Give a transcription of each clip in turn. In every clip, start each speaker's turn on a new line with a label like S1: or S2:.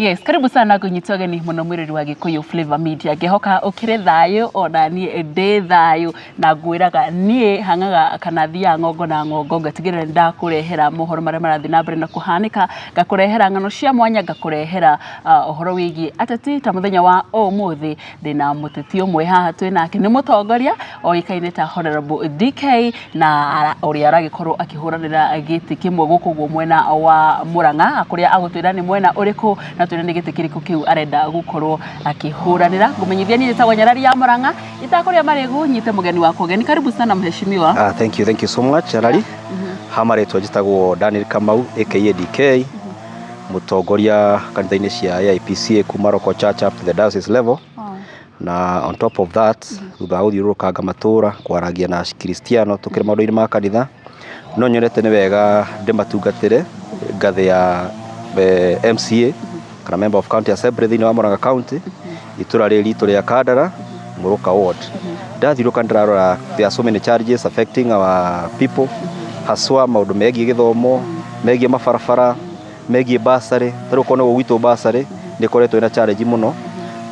S1: Yes, karibu sana ngũnyita ũgeni mũno mwĩrori wa Gĩkũyũ Flavor Media. Ngĩhoka ũkĩrĩ thayũ ona niĩ ndĩ thayũ, na ngwĩraga niĩ hang'aga kana thiaga ng'ongo na ng'ongo ngatigĩrĩra nĩ ndakũrehera mohoro marĩa marathiĩ na mbere na kũhanĩka, ngakũrehera ng'ano cia mwanya, ngakũrehera ũhoro wĩgiĩ ateti. Ta mũthenya wa ũmũthĩ ndĩna mũteti ũmwe haha twĩ nake, nĩ mũtongoria oĩkaine ta Honorable DK, na ũrĩa aragĩkorwo akĩhũranĩra gĩtĩ kĩmwe gũkũ ũguo mwena wa Mũrang'a, kũrĩa agũtwĩra nĩ mwena ũrĩkũ na twĩre nĩ gĩtĩ kĩrĩkũ kĩu arenda gũkorwo akĩhũranĩra. Ngũmenyithia niĩ njĩtagwo Nyarari ya Mũrang'a, itakũrĩa marĩgu, nyite mũgeni wakwa ũgeni. Karibu sana mheshimiwa.
S2: Ah, thank you, thank you so much, Nyarari. Ha marĩtwa njĩtagwo Daniel Kamau aka DK, mũtongoria kanitha-inĩ cia AIPCA kuma local church up to the diocese level. Na on top of that, thutha wa gũthiũrũrũkanga matũra kwaragia na Kristiano tũkĩrĩ maũndũ-inĩ ma kanitha, no nyonete nĩ wega ndĩmatungatĩre ngathĩ ya MCA kana Member of County Assembly thĩinĩ wa Murang'a County, itũra rĩrĩ ritũ rĩa Kandara, Mũrũka Ward. Ndathiũrũrũka ndĩrarora there are so many challenges affecting our people, haswa maũndũ megiĩ gĩthomo, megiĩ mabarabara, megiĩ bursary. Ta rĩu okorwo nĩ gwitũ bursary nĩ ĩkoretwo ĩna challenge mũno,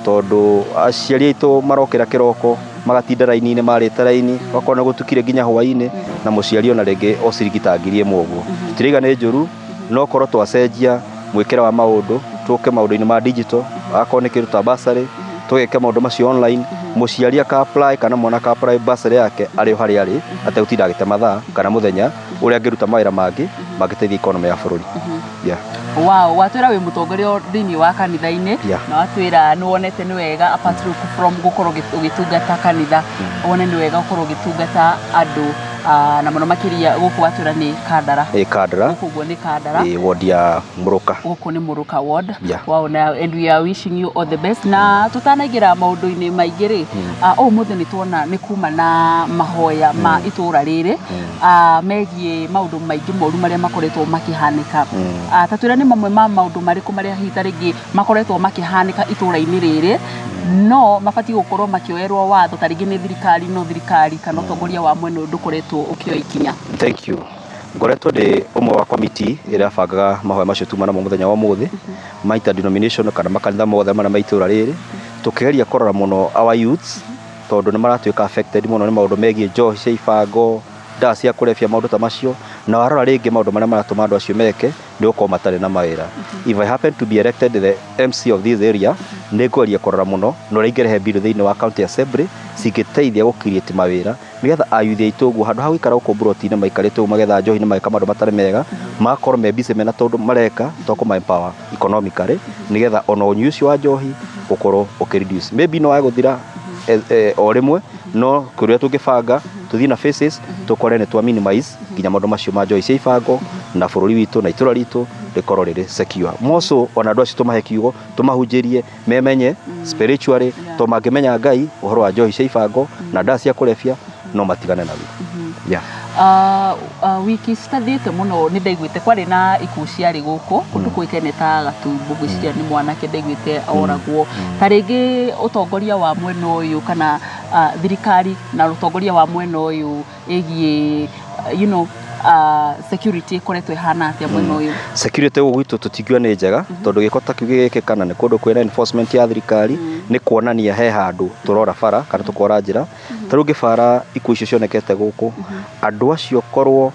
S2: tondũ aciari aitũ marokĩra kĩroko magatinda raini-inĩ marĩte raini, ũgakora nĩ gũtukire nginya hwaĩ-inĩ, na mũciari ona rĩngĩ o ciringi ta 1000 ũguo. Tũtirauga nĩ njũru, no korwo twacenjia mwĩkĩre wa maũndũ, tũke maũndũ-inĩ ma digital, akorwo nĩ kĩndũ ta bursary, tũgeke maũndũ macio online, mũciari aka apply kana mwana aka apply bursary yake arĩ o harĩa arĩ, ategũtinda agĩte mathaa kana mũthenya ũrĩa angĩruta mawĩra mangĩ mangĩteithia economy ya bũrũri. Yeah.
S1: Wow, watwĩra wĩ mũtongoria thĩinĩ wa kanitha-inĩ na watwĩra nĩ wonete nĩ wega, apart from gũkorwo ũgĩtungata kanitha, wone nĩ wega gũkorwo ũgĩtungata andũ, na mũno makĩria gũkũ watwĩra nĩ Kandara.
S2: Ĩ, Kandara.
S1: Gũkũ ũguo nĩ Kandara.
S2: Ĩ, ward ya Mũrũka.
S1: Gũkũ nĩ Mũrũka ward. Wow, na and we are wishing you all the best. Na tũtanaingĩra maũndũ-inĩ maingĩ rĩ, ũmũthĩ nĩ tuona nĩ kuma na mahoya ma itũra rĩrĩ megiĩ maũndũ maingĩ moru marĩa makoretwo makĩhanĩka. Ta twĩra nĩ mamwe ma maũndũ marĩkũ marĩa hihi ta rĩngĩ makoretwo makĩhanĩka itũra-inĩ rĩrĩ no mabatiĩ gũkorwo makĩoerwo watho ta rĩngĩ nĩ thirikari, no thirikari kana ũtongoria wa mwena ũyũ ndũkoretwo ũkĩoya ikinya?
S2: Thank you. Ngoretwo ndĩ ũmwe wa committee ĩrĩa yabangaga mahoya macio tuma namo mũthenya wa ũmũthĩ, ma interdenomination kana makanitha mothe marĩa ma itũra rĩrĩ, tũkĩgeria kũrora mũno our youths, tondũ nĩ maratuĩka affected mũno nĩ maũndũ megiĩ njohi cia ibango, ndawa cia kũrebia, maũndũ ta macio. Na warora rĩngĩ maũndũ marĩa maratũma andũ acio meke nĩ gũkorwo matarĩ na mawĩra. If I happen to be elected the MC of this area, nĩ ngũgeria kũrora mũno na ũrĩa ingĩrehe bill thĩinĩ wa county assembly cingĩteithia gũ create mawĩra, nĩgetha ayuthi aitũ ũguo handũ ha gũikara gũkũ mburoti-inĩ maikarĩte ũguo magetha njohi na mageka maũndũ matarĩ mega, magakorwo me busy mena tũndũ mareka twa kũma empower economically, nĩgetha ona ũnyui ũcio wa njohi ũkorwo ũkĩ reduce. Maybe no wage gũthira o rĩmwe, no kũrĩa tũngĩbanga tũthiĩ na phases, tũkore nĩ twa minimize nginya maũndũ macio ma njohi cia ibango, na bũrũri witũ na itũra ritũ rĩkorwo rĩrĩ secure. More so ona andũ acio tũmahe kiugo, tũmahunjĩrie memenye spiritually, tondũ mangĩmenya Ngai, ũhoro wa njohi cia ibango na ndawa cia kũrebia no matigane naguo. Yeah.
S1: Wiki citathiĩte mũno nĩ ndaiguĩte kwarĩ na ikuũ ciarĩ gũkũ kũndũ kũĩkaine ta Gatumbu, ngwĩciria nĩ mwanake ndaiguĩte oragwo. Ta rĩngĩ ũtongoria wa mwena ũyũ kana thirikari na ũtongoria wa mwena ũyũ ĩgiĩ security ĩkoretwo ĩhana atĩa mwena ũyũ?
S2: Security gũkũ gwitũ tũtingiuga nĩ njega, tondũ gĩko ta kĩu gĩgĩkĩka na nĩ kũndũ kwĩna enforcement ya thirikari, nĩ kuonania he handũ tũrora bara kana tũkora njĩra. Ta rĩu ũngĩbara ikuũ icio cionekete gũkũ, andũ acio korwo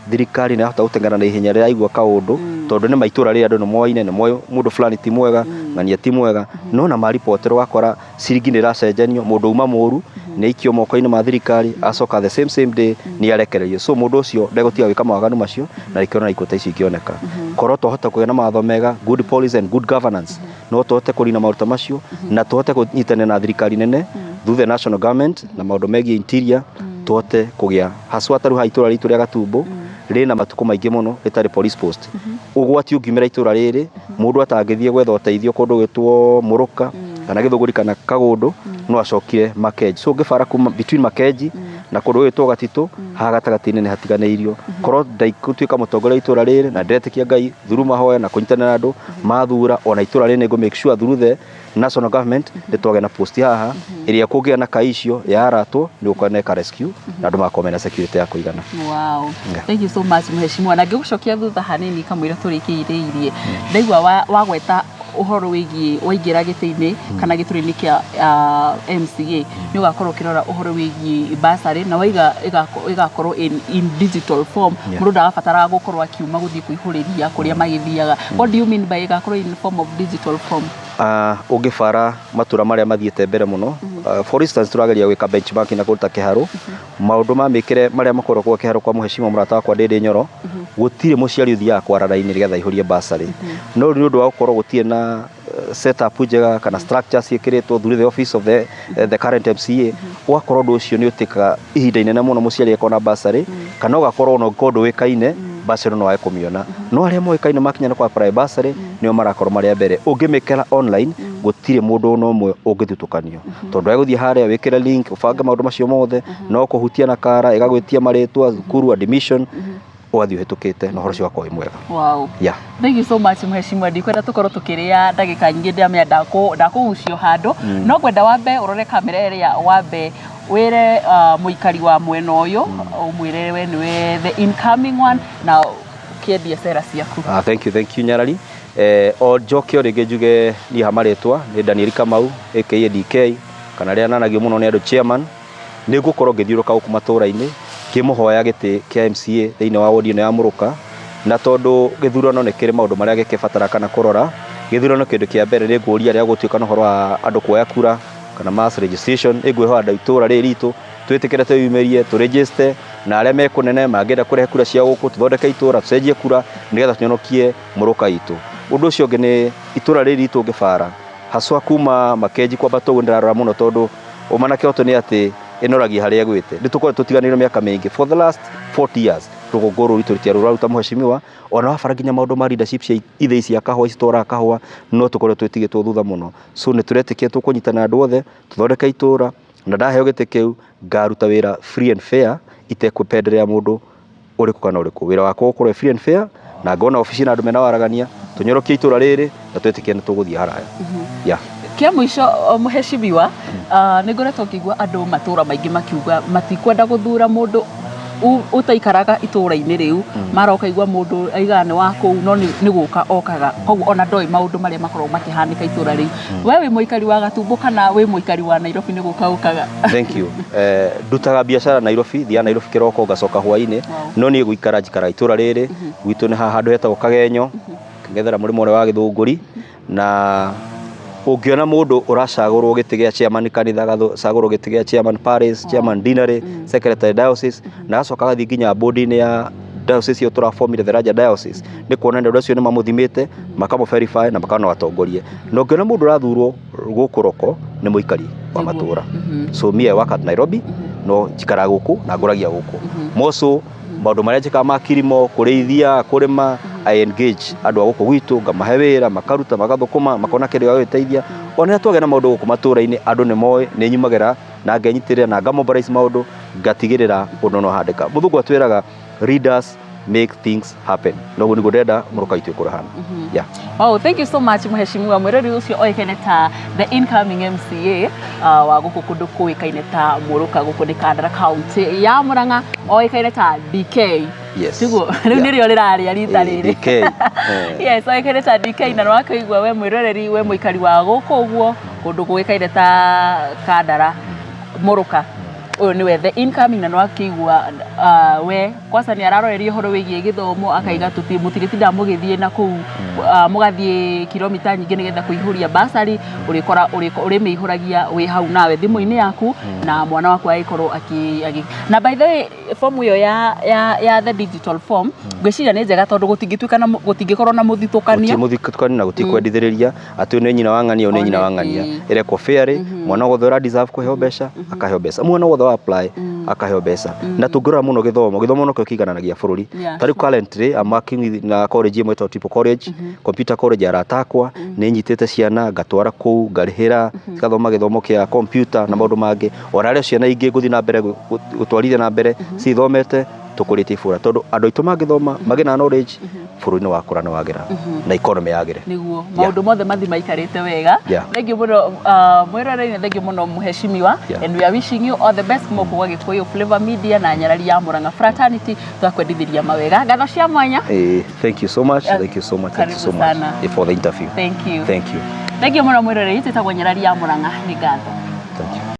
S2: thirikari nĩ yahota gũteng'era na ihenya rĩrĩa yaigua kaũndũ, tondũ nĩ ma itũra rĩrĩ andũ nĩ moaine, nĩ moĩ mũndũ fulani ti mwega, ng'ania ti mwega, no na maribotĩrwo ũgakora ciringi nĩ ĩracenjanio, mũndũ uma mũru nĩ aikio moko-inĩ ma thirikari, acoka the same same day nĩ arekererio. So mũndũ ũcio ndegũtiga gwĩka mawaganu macio, na nĩkĩo ona ikuũ ta icio ingĩoneka. Korwo twahota kũgĩa na mawatho mega, good policy and good governance, no tũhote kũnina maũndũ ta macio na tũhote kũnyitanĩra na thirikari nene through the national government na maũndũ megiĩ interior, tũhote kũgĩa haswa. Ta rĩu haha itũra ritũ rĩa Gatumbu rĩna matukũ maingĩ mũno rĩtarĩ police post. Ũgwati ũngiumĩra itũra rĩrĩ, mũndũ atangĩthiĩ gwetha ũteithio kũndũ gwĩtwo Mũrũka kana Gĩthũngũri kana Kagũndũ, no acokire Makenji. So ũngĩbara kuma between Makenji na kũndũ gwĩtwo Gatitũ, haha gatagatĩ-inĩ nĩ hatiganĩirio. Korwo ndaigũtuĩka mũtongoria wa itũra rĩrĩ na ndĩretĩkia Ngai through mahoya na kũnyitanĩra na andũ mathura, ona itũra rĩrĩ nĩ ngũ make sure through the national government nĩ twagĩa na post haha ĩrĩa kũngĩgĩa na ka issue ya aratwo nĩ gũkorwo neka rescue na andũ magakorwo mena security ya kũigana.
S1: Wow. Thank you so much, mheshimiwa. Na ngĩgũcokia thutha hanini kamũira tũrĩkĩrĩirie, ndaigua wagweta Ũhoro wĩgiĩ waingĩra gĩtĩ-inĩ kana gĩturwa-inĩ kĩa MCA, nĩ ũgakorwo ũkĩrora ũhoro wĩgiĩ bursary na waiga ĩgakorwo in digital form. Mũndũ ndagabataraga gũkorwo akiuma gũthiĩ kũihũrĩria kũrĩa magĩthiaga. What do you mean by ĩgakorwo in form of digital form?
S2: Ũngĩbara matũra marĩa mathiĩte mbere mũno, for instance, tũrageria gwĩka benchmarking na kũruta Kĩharũ, maũndũ ma mĩkĩre marĩa makoragwo Kĩharũ kwa mũhecimiwa mũrata wakwa Ndĩndĩ Nyoro, gũtirĩ mũciari ũthiaga kwara raini nĩgetha aihũrie bursary. No rĩu nĩ ũndũ wa gũkorwo gũtirĩ na setup njega kana structure ciĩkĩrĩtwo through the office of the current MCA, ũgakorwo ũndũ ũcio nĩ ũtĩkaga ihinda inene mũno mũciari akona bursary, kana ũgakorwo ona ũngĩkorwo ndũĩkaine, bursary no wage kũmĩona. No arĩa moĩkaine makinya nĩ kwa apply bursary, nĩo marakorwo marĩ a mbere. Ũngĩmĩkĩra online, gũtirĩ mũndũ ona ũmwe ũngĩthutũkanio, tondũ agũthiĩ harĩa wĩkĩre link, ũbange maũndũ macio mothe, no kũhutia na kara ĩgagwĩtia marĩtwa, thukuru, admission, ũgathiĩ ũhĩtũkĩte na ũhoro ũcio ũgakorwo wĩ mwega.
S1: Thank you so much, mheshimiwa. Ndikwenda tukorwo tukiria ndagĩka nyingĩ, ndĩramenya ndakũgucio handũ, no ngwenda wambe ũrore kamera ĩrĩa, wambe wĩre mũikari wa mwena ũyũ, ũmwĩre we nĩwe the incoming one na ũkĩendia cera ciaku.
S2: Ah, thank you, thank you, Nyarari. O njoke o rĩngĩ njuge niĩ ha marĩtwa nĩ Daniel Kamau aka DK, kana rĩa nanagio mũno nĩ andũ chairman. Nĩ ngũkorwo ngĩthiũrũrũka gũkũ matũra-inĩ ngĩmũhoya gĩtĩ kĩa MCA thĩinĩ wa wodi ĩno ya Mũrũka. Na tondũ gĩthurano nĩ kĩrĩ maũndũ marĩa gĩkĩbatara kana kũrora gĩthurano, kĩndũ kĩa mbere nĩ ngũria rĩa gũtuĩka na ũhoro wa andũ kuoya kura kana mass registration. Nĩ ngwĩhoya andũ a itũra rĩrĩ ritũ twĩtĩkĩre, twĩyumĩrie, tũ-register, na arĩa me kũnene mangĩenda kũrehe kura cia gũkũ, tũthondeke itũra, tũcenjie kura nĩgetha tũnyonokie Mũrũka itũ. Ũndũ ũcio ũngĩ nĩ itũra rĩrĩ ritũ ũngĩbara haswa kuma Makenji kwambata ũguo, ndĩrarora mũno tondũ ũma na kĩhoto nĩ atĩ ĩnoragia harĩa ĩgwĩte. Nĩ tũkoretwo tũtiganĩirio mĩaka mĩingĩ, for the last 40 years rũgongo rũrũ rwitũ rũtiarĩ rũraruta mũhecimiwa. Ona wabara nginya maũndũ ma leadership cia ithĩi cia kahũa ici twaraga kahũa, no tũkoretwo twĩtigĩtwo thutha mũno. So nĩ tũretĩkia tũkũnyitana andũ othe tũthondeke itũra, na ndaheo gĩtĩ kĩu ngaruta wĩra free and fair, itekũpenderea mũndũ ũrĩkũ kana ũrĩkũ. Wĩra wakwa ũkorwo free and fair na ngona obici na andũ mena waragania, tũnyorokie itũra rĩrĩ na twĩtĩkie nĩ tũgũthiĩ haraya, yeah.
S1: Kĩa mũico, mũhecimiwa, nĩ ngoretwo ngĩigua andũ matũra maingĩ makiuga matikwenda gũthura mũndũ ũtaikaraga itũra-inĩ rĩu. Mara ũkaigua mũndũ aigaga nĩ wa kũu, no nĩ gũka okaga, koguo ona ndoĩ maũndũ marĩa makoragwo makĩhanĩka itũra rĩu. We wĩ mũikari wa Gatumbo kana wĩ mũikari wa Nairobi nĩ gũka ũkaga?
S2: Thank you. Ndutaga biacara Nairobi, thiaga Nairobi kĩroko ngacoka hwainĩ. No niĩ gũikara njikaraga itũra rĩrĩ gwitũ, nĩ haha handũ hetagwo Kagenyo, ngethera mũrĩmo ũrĩa wa Gĩthũngũri. Na ũngĩona mũndũ ũracagũrwo gĩtĩ gĩa chairman kanitha, agacagũrwo gĩtĩ gĩa chairman parish, chairman deanery, secretary diocese, na agacoka agathiĩ nginya board-inĩ ya diocese ĩyo tũrabomire, the larger diocese, nĩ kuonania andũ acio nĩ mamũthimĩte, makamũ verify na makona no atongorie. Na ũngĩona mũndũ ũrathurwo gũkũ roko, nĩ mũikari wa matũra. So me, I work at Nairobi, no njikaraga gũkũ na ngũragia gũkũ. More so maũndũ marĩa njĩkaga ma kilimo, kũrĩithia, kũrĩma, I engage andũ a gũkũ gwitũ, ngamahe wĩra, makaruta, magathũkũma, makona kĩndũ gĩa gwĩteithia. Ona rĩrĩa twagĩa na maũndũ gũkũ matũra-inĩ, andũ nĩ moĩ nĩ nyumagĩra na ngenyitĩrĩra na ngamobilize maũndũ, ngatigĩrĩra ũndũ no handĩka. Mũthũngũ atwĩraga leaders make things happen, na ũguo nĩguo ndĩrenda Mũrũka witũ ĩkũre hana, yeah.
S1: Wow, thank you so much, mheshimiwa mwĩrori ũcio oĩkaine ta the incoming MCA wa gũkũ kũndũ kũĩkaine ta Mũrũka, gũkũ nĩ Kandara, county ya Murang'a, oĩkaine ta DK. Tiguo rĩu nĩrĩo rĩrarĩa rita rĩrĩ.
S2: DK.
S1: Yes, oĩkaine ta DK, na nĩwakĩigua we mwĩroreri, we mũikari wa gũkũ ũguo kũndũ kũĩkaine ta Kandara, Mũrũka, ũyũ nĩwe the incoming. Na nĩwakĩigua we kwanza nĩ araroreria ũhoro wĩgiĩ gĩthomo, akaiga mũtirĩtinda mũgĩthiĩ na kũu, mũgathiĩ kilomita nyingĩ nĩgetha kũihũria basari, ũrĩkora ũrĩmĩihũragia wĩ hau nawe thimũ-inĩ yaku, na mwana waku agĩkorwo akĩ. Na by the way, form ĩyo ya the digital form, ngwĩciria nĩ njega tondũ gũtingĩtuĩka na gũtingĩkorwo na mũthitũkanio.
S2: Gũtirĩ mũthitũkanio na gũtirĩ kwendithĩrĩria atĩ ũyũ nĩ nyina wa ng'ania, ũyũ nĩ nyina wa ng'ania. Ĩrekwo fairly, mwana wothe ũra deserve kũheo mbeca akaheo mbeca, mwana wothe wa apply akaheo mbeca. Na tũngĩrora mũno gĩthomo, gĩthomo nokĩo kĩigananagia bũrũri. Ta rĩu currently I'm working with na college ĩmwe ĩtagwo Triple College, computer college ya arata akwa. Nĩ nyitĩte ciana ngatwara kũu, ngarĩhĩra cigathoma gĩthomo kĩa computer na maũndũ mangĩ. Ona arĩa ciana ingĩ ngũthiĩ na mbere gũtwarithia na mbere cithomete, tũkũrĩtie ibũra, tondũ andũ aitũ mangĩthoma magĩe na knowledge, Bũrũri nĩ wakũra, nĩ wagĩra na economy yagĩre.
S1: Niguo maundu mothe mathi maikarĩte wega. Thank you mũno, mwĩroreri, thank you mũno mũheshimiwa. And we are wishing you all the best kuma gwa Gĩkũyũ Flavor Media na Nyarari ya Murang'a Fraternity, twakwendithĩria mawega, ngatho cia mwanya.
S2: Thank you so much. Thank you so much, thank you so
S1: Karibu
S2: much
S1: sana.
S2: For the interview.
S1: Thank you.
S2: Thank you.
S1: Thank you mũno mwĩroreri, twĩtagwo Nyarari ya Murang'a, nĩ ngatho.
S2: Thank you.